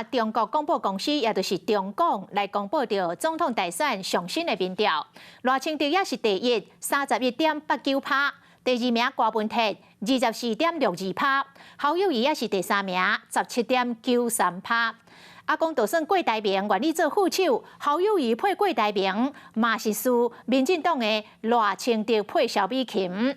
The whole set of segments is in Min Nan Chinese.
看中國廣播公司，也就是中廣來公布著總統大選上新的民調，賴清德也是第一，31.89趴；第二名柯文哲24.62趴，侯友宜也是第三名，17.93趴。啊，講就算郭台銘願意做副手，侯友宜配郭台銘，嘛是輸民進黨的賴清德配蕭美琴。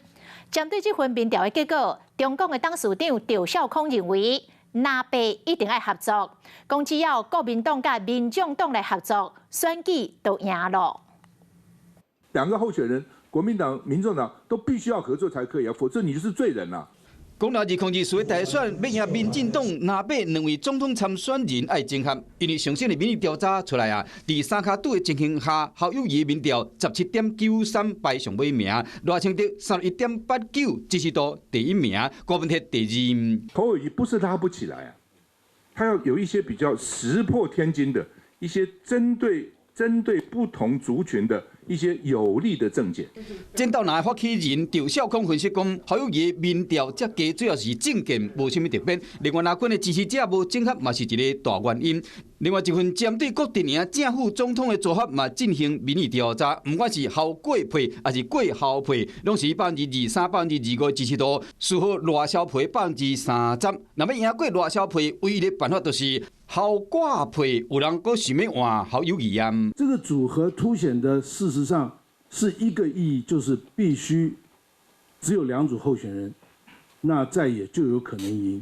針對這份民調的結果，中廣的董事長趙少康認為，藍白一定愛合作，講只要國民黨佮民眾黨來合作，選舉就贏囉。兩個候選人，國民黨、民眾黨都必須要合作才可以啊，否則你就是罪人啦。講到2024大選，欲贏民進黨藍白兩位總統參選人愛整合，因為上新的民意調查出來啊，佇三跤拄的情形下，侯友宜民調17.93排上尾名，賴清德31.89支持度第一名，柯文哲第二。侯友宜不是拉不起來啊，他要有一些比較石破天驚的一些針對不同族群的一些有利的政見。戰鬥藍發起人趙少康分析講，侯友宜民調遮低，主要是政見無啥物特別，另外藍軍的支持者無整合嘛是一个大原因。另外一份針對各陣營正副總統的組合嘛進行民意調查，毋管是侯郭配抑是郭侯配，攏是23%、25%支持度，輸予賴蕭配30%。若欲贏過賴蕭配，唯一的辦法就是侯郭配，有人閣想欲換侯友宜啊。這個組合凸顯的事實上是一個意義，就是必須只有兩組候選人，那在野就有可能贏。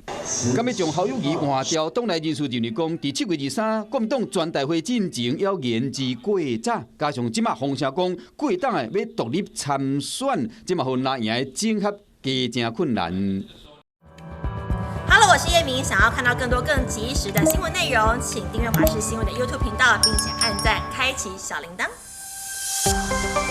敢欲將侯友宜換掉，黨內人士認為講，佇7月23國民黨全代會進前要言之過早，加上這馬風聲講郭董的欲獨立參選，這嘛予藍營的整合加誠困難。 Hello，我是葉明，想要看到更多更及時的新聞內容，請訂閱華視新聞的 YouTube 頻道，並且按讚，開啟小鈴鐺。